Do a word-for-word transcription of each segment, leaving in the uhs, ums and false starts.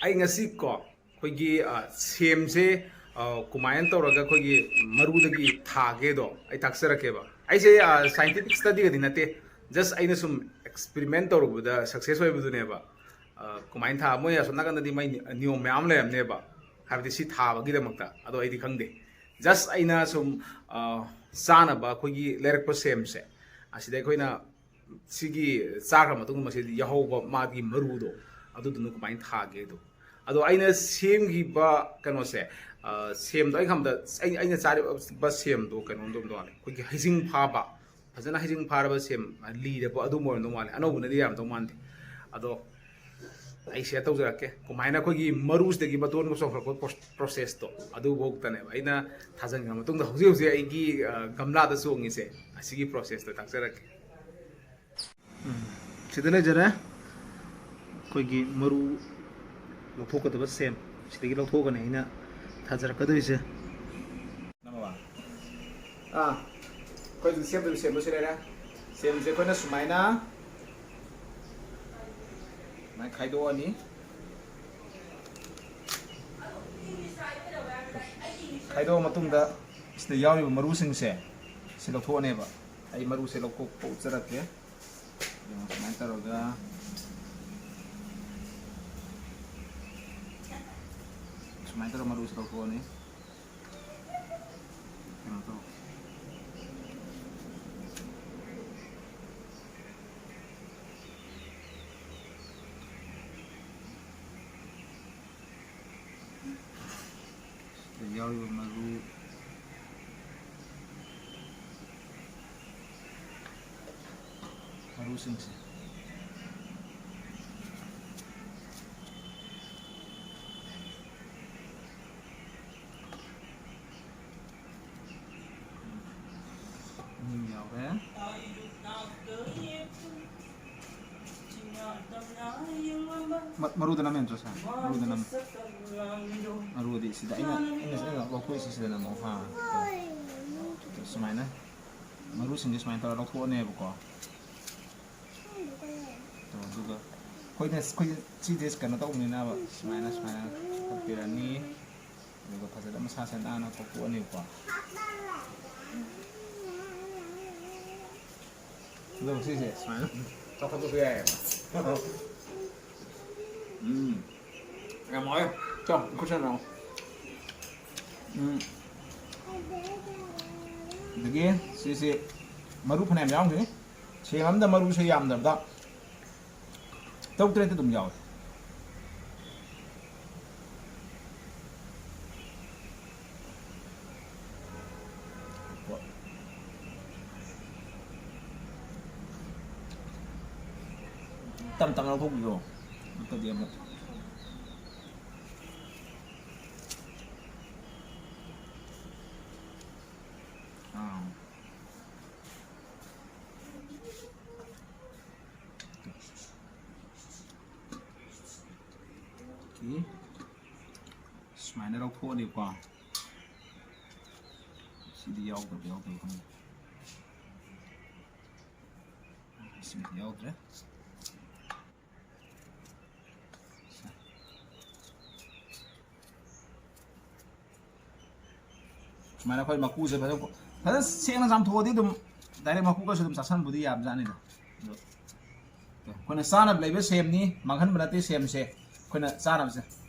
ꯑꯩ ꯉꯁꯤ ꯀꯣ ꯑꯩꯈꯣꯏꯒꯤ, ꯑ, ꯁꯦꯝꯁꯦ, ꯑ, ꯀꯃꯥꯏꯅ ꯇꯧꯔꯒ ꯑꯩꯈꯣꯏꯒꯤ ꯃꯔꯨꯗꯒꯤ ꯊꯥꯒꯦꯗꯣ ꯑꯩ ꯇꯥꯛꯆꯔꯛꯀꯦꯕ꯫ ꯑꯩꯁꯦ, ꯑ, scientific study ꯒꯗꯤ ꯅꯠꯇꯦ, just ꯑꯩꯅ ꯁꯨꯝ experiment ꯇꯧꯔꯨꯕꯗ success ꯑꯣꯏꯕꯗꯨꯅꯦꯕ꯫ ꯑ, ꯀꯃꯥꯏꯅ ꯊꯥ ꯃꯣꯏ ꯑꯁꯣꯝ ꯅꯥꯀꯟꯗꯗꯤ ꯃꯩ ꯅꯤꯌꯣꯝ ꯃꯌꯥꯝ ꯂꯩꯔꯝꯅꯦꯕ, ꯍꯥꯏꯕꯗꯤ ꯁꯤ ꯊꯥꯕꯒꯤꯗꯃꯛꯇ, ꯑꯗꯣ ꯑꯩꯗꯤ ꯈꯪꯗꯦ꯫ Just ꯑꯩꯅ ꯁꯨꯝ, ꯑ, ꯆꯥꯅꯕ ꯑꯩꯈꯣꯏꯒꯤ ꯂꯩꯔꯛꯄ ꯁꯦꯝꯁꯦ ꯑꯁꯤꯗ ꯑꯩꯈꯣꯏꯅ ꯁꯤꯒꯤ ꯆꯥꯈ꯭ꯔ ꯃꯇꯨꯡꯗ ꯃꯁꯤꯗ ꯌꯥꯍꯧꯕ ꯃꯥꯒꯤ ꯃꯔꯨꯗꯣ, ꯑꯗꯨꯗꯨꯅ ꯀꯃꯥꯏꯅ ꯊꯥꯒꯦꯗꯣ꯫ ꯑꯗꯣ ꯑꯩꯅ ꯁꯦꯝꯈꯤꯕ ꯀꯩꯅꯣꯁꯦ, ꯑ, ꯁꯦꯝꯗꯣ ꯑꯩ ꯈꯪꯕꯗ ꯑꯩ-, ꯑꯩꯅ ꯆꯥꯔꯤꯕ ꯁꯦꯝꯗꯣ ꯀꯩꯅꯣꯝꯗꯣ ꯑꯃ ꯇꯣꯉꯥꯜꯂꯦ꯫ ꯑꯩꯈꯣꯏꯒꯤ ꯍꯩꯖꯤꯡ ꯐꯥꯕ, ꯐꯖꯅ ꯍꯩꯖꯤꯡ ꯐꯥꯔꯕ ꯁꯦꯝ, ꯑ, ꯂꯤꯔꯕ ꯑꯗꯨꯝꯕ ꯑꯣꯏꯔꯝꯗꯧ ꯃꯥꯜꯂꯦ꯫ ꯑꯅꯧꯕꯅꯗꯤ ꯌꯥꯔꯝꯗꯧ ꯃꯥꯟꯗꯦ꯫ ꯑꯗꯣ ꯑꯩ share ꯇꯧꯖꯔꯛꯀꯦ꯫ ꯀꯃꯥꯏꯅ ꯑꯩꯈꯣꯏꯒꯤ ꯃꯔꯨꯁꯤꯗꯒꯤ ꯃꯇꯣꯟꯒ ꯆꯣꯡꯈꯠꯂꯛꯄ ꯄ꯭ꯔꯣ-, process ꯇꯣ, ꯑꯗꯨꯐꯧꯗꯅꯦꯕ ꯑꯩꯅ ꯊꯥꯖꯤꯟꯈ꯭ꯔ ꯃꯇꯨꯡꯗ ꯍꯧꯖꯤꯛ ꯍꯧꯖꯤꯛ ꯑꯩꯒꯤ, ꯑ, ꯒꯝꯂꯥꯗ ꯆꯣꯡꯉꯤꯁꯦ, ꯑꯁꯤꯒꯤ process ꯇꯣ ꯇꯥꯛꯆꯔꯛꯀꯦ꯫ ꯎꯝ, ꯁꯤꯗ ꯂꯩꯖꯔꯦ꯫ ꯑꯩꯈꯣꯏꯒꯤ ꯃꯔꯨ ꯂꯧꯊꯣꯛꯀꯗꯕ ꯁꯦꯝ, ꯁꯤꯗꯒꯤ ꯂꯧꯊꯣꯛꯑꯒꯅꯦ ꯑꯩꯅ ꯊꯥꯖꯔꯛꯀꯗꯣꯏꯁꯦ꯫ ꯅꯝꯃꯕ? ꯑꯥ, ꯑꯩꯈꯣꯏ ꯍꯧꯖꯤꯛ ꯁꯦꯝꯗꯣꯏꯕ ꯁꯦꯝꯗꯣ ꯁꯤ ꯂꯩꯔꯦ꯫ ꯁꯦꯝꯁꯦ ꯑꯩꯈꯣꯏꯅ ꯁꯨꯃꯥꯏꯅ, ꯁꯨꯃꯥꯏꯅ ꯈꯥꯏꯗꯣꯛꯑꯅꯤ꯫ ꯈꯥꯏꯗꯣꯛꯑ ꯃꯇꯨꯡꯗ ꯁꯤꯗ ꯌꯥꯎꯔꯤꯕ ꯃꯔꯨꯁꯤꯡꯁꯦ ꯁꯤ ꯂꯧꯊꯣꯛꯑꯅꯦꯕ꯫ ꯑꯩ ꯃꯔꯨꯁꯦ ꯂꯧꯊꯣꯛꯄ ꯎꯠꯆꯔꯛꯀꯦ꯫ ꯌꯦꯡꯉꯣ, ꯁꯨꯃꯥꯏꯅ ꯇꯧꯔꯒ, ꯁꯨꯃꯥꯏꯅ ꯇꯧꯔꯒ ꯃꯔꯨꯁꯦ ꯂꯧꯊꯣꯛꯑꯅꯤ꯫ ꯀꯩꯅꯣ ꯇꯧ꯫ ꯁꯤꯗ ꯌꯥꯎꯔꯤꯕ ꯃꯔꯨ, ꯃꯔꯨꯁꯤꯡꯁꯦ꯫ ꯑꯅꯤ ꯌꯥꯎꯔꯦ꯫ ꯃ-, ꯃꯔꯨꯗ ꯅꯝꯃꯦ ꯅꯠꯇ꯭ꯔꯣ, ꯁꯥꯔ? ꯃꯔꯨꯗ ꯅꯝꯃꯦ꯫ ꯃꯔꯨꯗꯤ ꯁꯤꯗ ꯑꯩꯅ, ꯑꯩꯅ, ꯑꯩꯅ ꯂꯧꯊꯣꯛꯏꯁꯤ ꯁꯤꯗ ꯅꯝꯃꯣ꯫ ꯍꯥ꯫ ꯁꯨꯃꯥꯏꯅ ꯃꯔꯨꯁꯤꯡꯁꯦ ꯁꯨꯃꯥꯏꯅ ꯇꯧꯔꯒ ꯂꯧꯊꯣꯛꯑꯅꯦꯕꯀꯣ꯫ ꯑꯗꯨꯒ ꯑꯩꯈꯣꯏꯅ ꯑꯩꯈꯣꯏ ꯁꯤꯁꯦ ꯀꯩꯅꯣ ꯇꯧꯕꯅꯤꯅꯕ, ꯁꯨꯃꯥꯏꯅ ꯁꯨꯃꯥꯏꯅ ꯀꯛꯄꯤꯔꯅꯤ꯫ ꯑꯗꯨꯒ ꯐꯖꯅ ꯃꯁꯥꯁꯦ ꯅꯥꯟꯅ ꯀꯣꯛꯊꯣꯛꯑꯅꯤꯕꯀꯣ꯫ ꯑꯗꯨꯒ ꯁꯤꯁꯦ ꯁꯨꯃꯥꯏꯅ ꯆꯥꯎꯈꯠꯄꯁꯨ ꯌꯥꯏꯌꯦꯕ꯫ ꯎꯝ꯫ ꯌꯥꯝ ꯍꯥꯎꯋꯦ꯫ ꯆꯥꯎ, ꯈꯨꯠ ꯁꯥꯟꯅꯔꯣ꯫ ꯎꯝ꯫ ꯑꯗꯒꯤ ꯁꯤꯁꯤ ꯃꯔꯨ ꯐꯅꯌꯥꯝ ꯌꯥꯎꯔꯝꯒꯅꯤ꯫ ꯁꯦꯝ ꯑꯃꯗ ꯃꯔꯨꯁꯦ ꯌꯥꯝꯗ꯭ꯔꯕꯗ ꯇꯔꯨꯛ ꯇꯔꯦꯠꯇꯤ ꯑꯗꯨꯝ ꯌꯥꯎꯋꯦ꯫ ꯇꯞ ꯇꯞꯅ ꯂꯧꯊꯣꯛꯄꯤꯔꯣ꯫ ꯅꯠꯇ꯭ꯔꯗꯤ ꯑꯃꯨꯛ꯫ ꯑꯥ꯫ ꯑꯣꯀꯦ꯫ ꯁꯨꯃꯥꯏꯅ ꯂꯧꯊꯣꯛꯑꯅꯤꯀꯣ꯫ ꯁꯤꯗꯤ ꯌꯥꯎꯗꯕ ꯌꯥꯎꯗꯕ ꯈꯪꯗꯦ꯫ ꯁꯤꯃꯗꯤ ꯌꯥꯎꯗ꯭ꯔꯦ꯫ ꯁꯨꯃꯥꯏꯅ ꯑꯩꯈꯣꯏ ꯃꯀꯨꯁꯦ ꯐꯖꯅ, ꯐꯖꯅ ꯁꯦꯡꯅ ꯆꯥꯝꯊꯣꯛꯑꯗꯤ ꯑꯗꯨꯝ direct ꯃꯀꯨꯒꯁꯨ ꯑꯗꯨꯝ ꯆꯥꯁꯟꯕꯗꯤ ꯌꯥꯕꯖꯥꯠꯅꯤꯗ꯫ ꯑꯗꯣ ꯑꯩꯈꯣꯏꯅ ꯆꯥꯅꯕ ꯂꯩꯕ ꯁꯦꯝꯅꯤ, ꯃꯥꯡꯍꯟꯕ ꯅꯠꯇꯦ ꯁꯦꯝꯁꯦ꯫ ꯑꯩꯈꯣꯏꯅ ꯆꯥꯅꯕꯁꯦ꯫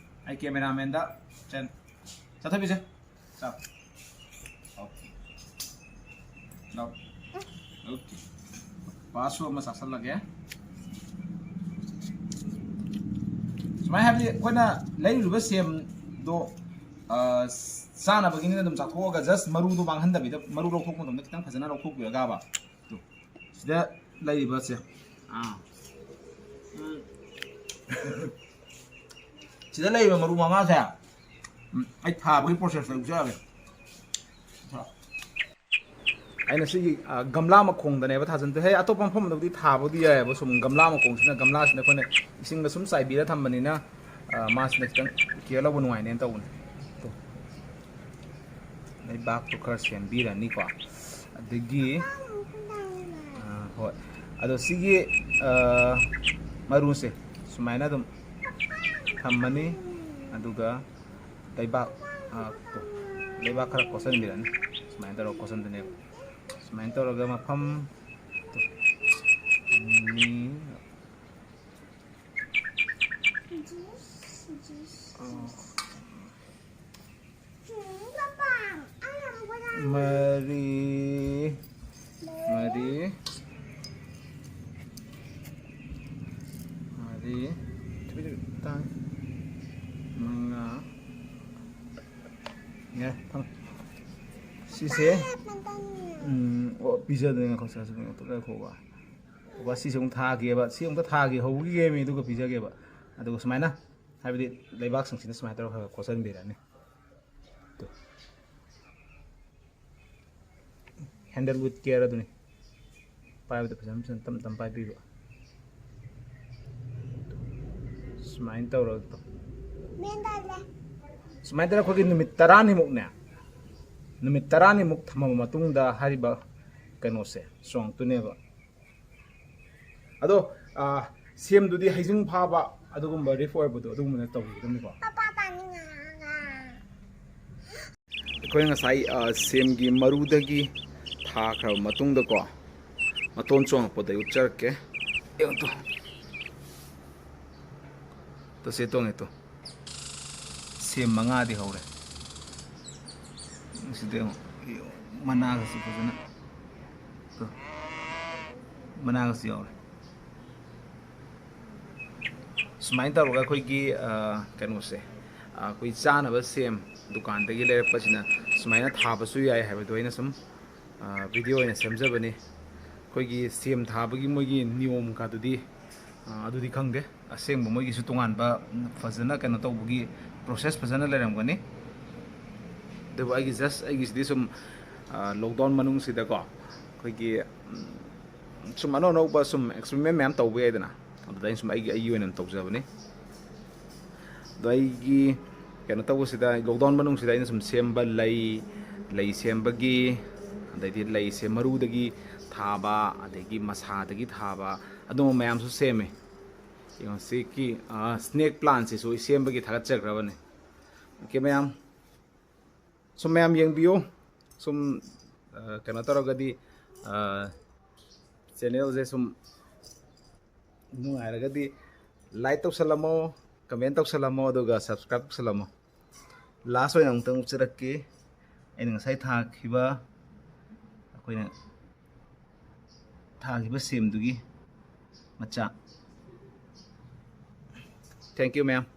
ꯑꯩ cameraman ꯗ ꯆꯦꯟ-, ꯆꯠꯊꯕꯤꯁꯦ꯫ ꯆꯥꯎ꯫ ꯑꯣꯀꯦ꯫ ꯂꯥꯎ꯫ ꯑꯣꯀꯦ꯫ ꯄꯥꯁꯁꯨ ꯑꯃ ꯆꯥꯁꯜꯂꯒꯦ꯫ ꯁꯨꯃꯥꯏꯅ ꯍꯥꯏꯕꯗꯤ ꯑꯩꯈꯣꯏꯅ ꯂꯩꯔꯨꯔꯤꯕ ꯁꯦꯝꯗꯣ, ꯑ, ꯆꯥꯅꯕꯒꯤꯅꯤꯅ ꯑꯗꯨꯝ ꯆꯥꯊꯣꯛꯑꯒ just ꯃꯔꯨꯗꯣ ꯃꯥꯡꯍꯟꯗꯕꯤꯗ ꯃꯔꯨ ꯂꯧꯊꯣꯛꯄ ꯃꯇꯝꯗ ꯈꯤꯇꯪ ꯐꯖꯅ ꯂꯧꯊꯣꯛꯄꯤꯔꯒꯕ꯫ ꯇꯨ, ꯁꯤꯗ ꯂꯩꯔꯤꯕꯁꯦ꯫ ꯑꯥ꯫ ꯎꯝ꯫ ꯁꯤꯗ ꯂꯩꯔꯤꯕ ꯃꯔꯨ ꯃꯉꯥꯁꯦ, ꯎꯝ, ꯑꯩ ꯊꯥꯕꯒꯤ process ꯇ ꯎꯠꯆꯔꯒꯦ꯫ ꯑꯩꯅ ꯁꯤꯒꯤ, ꯑ, ꯒꯝꯂꯥ ꯃꯈꯣꯡꯗꯅꯦꯕ ꯊꯥꯖꯤꯟꯗꯣꯏ꯫ ꯍꯦ, ꯑꯇꯣꯞꯄ ꯃꯐꯝꯗꯕꯨꯗꯤ ꯊꯥꯕꯕꯨꯗꯤ ꯌꯥꯏꯑꯕ, ꯁꯨꯝ ꯒꯝꯂꯥ ꯃꯈꯣꯡꯁꯤꯅ, ꯒꯝꯂꯥꯁꯤꯅ ꯑꯩꯈꯣꯏꯅ ꯏꯁꯤꯡꯗ ꯁꯨꯝ ꯆꯥꯏꯕꯤꯔ ꯊꯝꯕꯅꯤꯅ, ꯑ, ꯃꯥꯁꯤꯅ ꯈꯤꯇꯪ care ꯂꯧꯕ ꯅꯨꯡꯉꯥꯏꯅꯦꯅ ꯇꯧꯕꯅꯦ꯫ ꯇꯣ꯫ ꯂꯩꯕꯥꯛꯇꯣ ꯈꯔ ꯁꯦꯝꯕꯤꯔꯅꯤꯀꯣ꯫ ꯑꯗꯒꯤ, ꯑ, ꯍꯣꯏ꯫ ꯑꯗꯣ ꯁꯤꯒꯤ, ꯑ, ꯃꯔꯨꯁꯦ ꯁꯨꯃꯥꯏꯅ ꯑꯗꯨꯝ ꯊꯝꯃꯅꯤ꯫ ꯑꯗꯨꯒ ꯂꯩꯕꯥꯛ, ꯑ, ꯂꯩꯕꯥꯛ ꯈꯔ ꯀꯣꯠꯁꯤꯟꯕꯤꯔꯅꯤ꯫ ꯁꯨꯃꯥꯏꯅ ꯇꯧꯔꯒ ꯀꯣꯠꯁꯤꯟꯗꯣꯏꯅꯦꯕ꯫ ꯁꯨꯃꯥꯏꯅ ꯇꯧꯔꯒ ꯃꯐꯝ ꯑꯅꯤ, ꯃꯔꯤ, ꯃꯔꯤ, ꯃꯔꯤ, ꯃꯉꯥ꯫ ꯌꯥꯔꯦ, ꯊꯝꯃꯣ꯫ ꯁꯤꯁꯦ, ꯎꯝ, ꯑꯣ, ꯄꯤꯖꯗꯣꯏꯅꯦ꯫ ꯉꯥꯏꯈꯣ, ꯁꯤ ꯑꯃꯨꯛꯇ ꯉꯥꯏꯈꯣꯕ꯫ ꯕꯕꯥ, ꯁꯤꯁꯦ ꯑꯃꯨꯛ ꯊꯥꯒꯦꯕ꯫ ꯁꯤ ꯑꯃꯨꯛꯇ ꯊꯥꯒꯦ, ꯍꯧꯕꯒꯤ ꯌꯦꯡꯉꯤ, ꯑꯗꯨꯒ ꯄꯤꯖꯒꯦꯕ꯫ ꯑꯗꯨꯒ ꯁꯨꯃꯥꯏꯅ, ꯍꯥꯏꯕꯗꯤ ꯂꯩꯕꯥꯛꯁꯤꯡꯁꯤꯅ ꯁꯨꯃꯥꯏꯅ ꯇꯧꯔꯒ ꯈꯔ ꯈꯔ ꯀꯣꯠꯁꯤꯟꯕꯤꯔꯅꯤ꯫ ꯇꯨ꯫ Handle with care ꯑꯗꯨꯅꯤ꯫ ꯄꯥꯏꯕꯗ ꯐꯖꯅ ꯐꯖꯅ ꯇꯞ ꯇꯞ ꯄꯥꯏꯕꯤꯕ꯫ ꯁꯨꯃꯥꯏꯅ ꯇꯧꯔꯒ ꯇꯧ꯫ ꯁꯨꯃꯥꯏꯅ ꯇꯧꯔꯒ ꯑꯩꯈꯣꯏꯒꯤ ꯅꯨꯃꯤꯠ ꯇꯔꯥꯅꯤꯃꯨꯛꯅꯦ, ꯅꯨꯃꯤꯠ ꯇꯔꯥꯅꯤꯃꯨꯛ ꯊꯝꯃꯕ ꯃꯇꯨꯡꯗ ꯍꯥꯏꯔꯤꯕ ꯀꯩꯅꯣꯁꯦ ꯆꯣꯡꯉꯛꯇꯣꯏꯅꯦꯕ꯫ ꯑꯗꯣ, ꯑꯥ, ꯁꯦꯝꯗꯨꯗꯤ ꯍꯩꯖꯤꯡ ꯐꯥꯕ ꯑꯗꯨꯒꯨꯝꯕ ꯔꯤꯐ ꯑꯣꯏꯕꯗꯣ ꯑꯗꯨꯒꯨꯝꯕꯅ ꯇꯧꯕꯤꯒꯗꯕꯅꯤꯀꯣ꯫ ꯄꯄꯥ ꯄꯥꯅꯤꯡꯉꯛꯑꯒ꯫ ꯑꯩꯈꯣꯏ ꯉꯁꯥꯏ, ꯑ, ꯁꯦꯝꯒꯤ ꯃꯔꯨꯗꯒꯤ ꯊꯥꯈ꯭ꯔꯕ ꯃꯇꯨꯡꯗꯀꯣ, ꯃꯇꯣꯟ ꯆꯣꯡꯉꯛꯄꯗ ꯑꯩ ꯎꯠꯆꯔꯛꯀꯦ꯫ ꯌꯦꯡꯉꯨ ꯇꯨ꯫ ꯇꯨ, ꯁꯦ ꯇꯣꯡꯉꯦ ꯇꯨ꯫ ꯁꯦꯝ ꯃꯉꯥꯗꯤ ꯍꯧꯔꯦ꯫ ꯁꯤꯗ ꯌꯦꯡꯉꯨ꯫ ꯃꯅꯥꯒꯁꯤ ꯐꯖꯅ, ꯇꯨ꯫ ꯃꯅꯥꯒꯁꯤ ꯌꯥꯎꯔꯦ꯫ ꯁꯨꯃꯥꯏꯅ ꯇꯧꯔꯒ ꯑꯩꯈꯣꯏꯒꯤ, ꯑ, ꯀꯩꯅꯣꯁꯦ, ꯑ, ꯑꯩꯈꯣꯏ ꯆꯥꯅꯕ ꯁꯦꯝ ꯗꯨꯀꯥꯟꯗꯒꯤ ꯂꯩꯔꯛꯄꯁꯤꯅ ꯁꯨꯃꯥꯏꯅ ꯊꯥꯕꯁꯨ ꯌꯥꯏ ꯍꯥꯏꯕꯗꯣ ꯑꯩꯅ ꯁꯨꯝ, ꯑ, ꯚꯤꯗꯤꯑꯣ ꯑꯣꯏꯅ ꯁꯦꯝꯖꯕꯅꯤ꯫ ꯑꯩꯈꯣꯏꯒꯤ ꯁꯦꯝ ꯊꯥꯕꯒꯤ ꯃꯣꯏꯒꯤ ꯅꯤꯌꯣꯝ ꯀꯥꯗꯨꯗꯤ, ꯑ, ꯑꯗꯨꯗꯤ ꯈꯪꯗꯦ꯫ ꯑꯁꯦꯡꯕ ꯃꯣꯏꯒꯤꯁꯨ ꯇꯣꯉꯥꯟꯕ ꯐꯖꯅ ꯀꯩꯅꯣ ꯇꯧꯕꯒꯤ ꯄ꯭ꯔꯣꯁꯦꯁ ꯐꯖꯅ ꯂꯩꯔꯝꯒꯅꯤ꯫ ꯑꯗꯨꯕꯨ ꯑꯩꯒꯤ just ꯑꯩꯒꯤꯁꯤꯗꯤ ꯁꯨꯝ, ꯑ, ꯂꯣꯛꯗꯥꯎꯟ ꯃꯅꯨꯡꯁꯤꯗꯀꯣ ꯑꯩꯈꯣꯏꯒꯤ, ꯎꯝ, ꯁꯨꯝ ꯑꯅꯧ ꯑꯅꯧꯕ ꯁꯨꯝ ꯑꯦꯛꯁꯄꯦꯔꯤꯃꯦꯟ ꯃꯌꯥꯝ ꯇꯧꯕ ꯌꯥꯏꯗꯅ, ꯑꯗꯨꯗ ꯑꯩꯅ ꯁꯨꯝ ꯑꯩꯒꯤ, ꯑꯩꯒꯤ ꯑꯣꯏꯅ ꯇꯧꯖꯕꯅꯤ꯫ ꯑꯗꯣ ꯑꯩꯒꯤ ꯀꯩꯅꯣ ꯇꯧꯕꯁꯤꯗ, ꯂꯣꯛꯗꯥꯎꯟ ꯃꯅꯨꯡꯁꯤꯗ ꯑꯩꯅ ꯁꯨꯝ ꯁꯦꯝꯕ ꯂꯩ, ꯂꯩ ꯁꯦꯝꯕꯒꯤ, ꯑꯗꯩꯗꯤ ꯂꯩꯁꯦ ꯃꯔꯨꯗꯒꯤ ꯊꯥꯕ, ꯑꯗꯒꯤ ꯃꯁꯥꯗꯒꯤ ꯊꯥꯕ, ꯑꯗꯨꯝꯕ ꯃꯌꯥꯝꯁꯨ ꯁꯦꯝꯃꯦ꯫ ꯌꯦꯡꯉꯣ, ꯁꯤꯒꯤ ꯁ꯭ꯅꯦꯛ ꯄ꯭ꯂꯥꯟꯁꯤꯁꯨ ꯑꯩ ꯁꯦꯝꯕꯒꯤ ꯊꯥꯒꯠꯆꯈ꯭ꯔꯕꯅꯦ꯫ ꯑꯣꯀꯦ ꯃꯌꯥꯝ, ꯁꯨꯝ ꯃꯌꯥꯝ ꯌꯦꯡꯕꯤꯌꯨ꯫ ꯁꯨꯝ ꯑ, ꯀꯩꯅꯣ ꯇꯧꯔꯒꯗꯤ, ꯆꯦꯅꯦꯜꯁꯦ ꯁꯨꯝ ꯅꯨꯡꯉꯥꯏꯔꯒꯗꯤ ꯂꯥꯏꯛ ꯇꯧꯁꯜꯂꯝꯃꯣ, ꯀꯃꯦꯟ ꯇꯧꯁꯜꯂꯝꯃꯣ, ꯑꯗꯨꯒ ꯁꯕꯁꯀ꯭ꯔꯥꯏꯕ ꯇꯧꯁꯜꯂꯝꯃꯣ꯫ ꯂꯥꯁ ꯑꯣꯏꯅ ꯑꯃꯨꯛꯇꯪ ꯎꯠꯆꯔꯛꯀꯦ꯫ ꯑꯩꯅ ꯉꯁꯥꯏ ꯊꯥꯈꯤꯕ, ꯑꯩꯈꯣꯏꯅ ꯊꯥꯈꯤꯕ ꯁꯦꯝꯗꯨꯒꯤ ꯃꯆꯥ꯫ Thank you ꯃꯌꯥꯝ꯫